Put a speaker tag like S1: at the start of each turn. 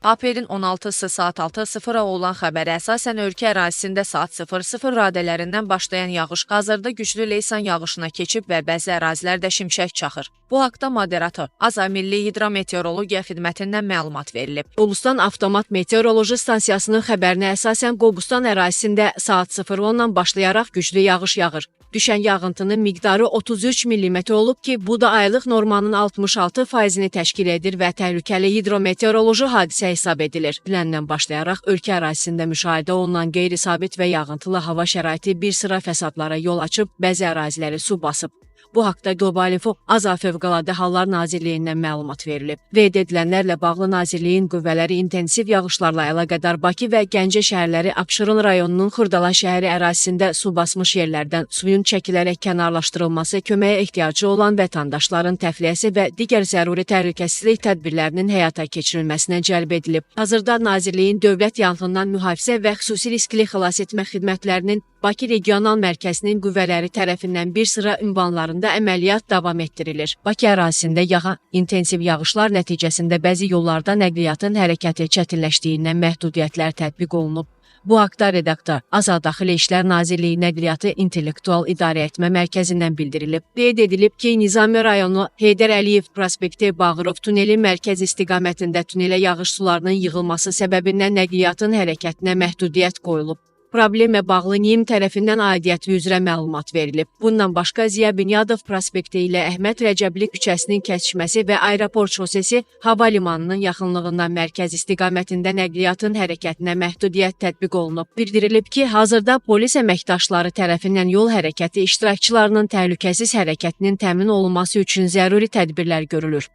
S1: Aprelin 16-sı saat 6:00-a olan xəbərə əsasən ölkə ərazisində saat 00 radələrindən başlayan yağış hazırda güclü leysan yağışına keçib və bəzi ərazilərdə şimşək çaxır. Bu haqda moderator AZA Milli Hidrometeorologiya Xidmətindən məlumat verilib.
S2: Qobustan Avtomat Meteoroloji Stansiyasının xəbərinə əsasən Qobustan ərazisində saat 00:10-dan başlayaraq güclü yağış yağır. Düşən yağıntının miqdarı 33 mm olub ki, bu da aylıq normanın 66%-ni təşkil edir və təhlükəli hidrometeoroloji hadisə hesab edilir. Dünəndən başlayaraq ölkə ərazisində müşahidə olunan qeyri-sabit və yağıntılı hava şəraiti bir sıra fəsadlara yol açıb, bəzi əraziləri su basıb. Bu haqda Qlobal Info AZA Fövqəladə Hallar Nazirliyindən məlumat verilib. Qeyd edilənlərlə bağlı Nazirliyin qüvvələri intensiv yağışlarla əlaqədar Bakı və Gəncə şəhərləri, Abşeron rayonunun Xırdala şəhəri ərazisində su basmış yerlərdən suyun çəkilərək kənarlaşdırılması, köməyə ehtiyacı olan vətəndaşların təxliyəsi və digər zəruri təhlükəsizlik tədbirlərinin həyata keçirilməsinə cəlb edilib. Hazırda Nazirliyin Dövlət Yanğından Mühafizə və Xüsusi Riskli Xilasetmə Xidmətlərinin Bakı Regional Mərkəzinin qüvvələri tərəfindən bir sıra ünvanlarında əməliyyat davam etdirilir. Bakı ərazisində yağan intensiv yağışlar nəticəsində bəzi yollarda nəqliyyatın hərəkəti çətinləşdiyindən məhdudiyyətlər tətbiq olunub. Bu haqda redaktor AZA Daxili İşlər Nazirliyi Nəqliyyatı İntellektual İdarəetmə Mərkəzindən bildirilib. Qeyd edilib ki, Nizami rayonu Heydər Əliyev prospekti Bağırov tuneli mərkəz istiqamətində tunelə yağış sularının yığılması səbəbindən nəqliyyatın hərəkətinə məhdudiyyət qoyulub. Problemə bağlı NİM tərəfindən aidiyyəti üzrə məlumat verilib. Bundan başqa Ziya Bünyadov prospekti ilə Əhməd Rəcəbli küçəsinin kəsişməsi və aeroport şosesi hava limanının yaxınlığından mərkəz istiqamətində nəqliyyatın hərəkətinə məhdudiyyət tətbiq olunub. Bildirilib ki, hazırda polis əməkdaşları tərəfindən yol hərəkəti iştirakçılarının təhlükəsiz hərəkətinin təmin olunması üçün zəruri tədbirlər görülür.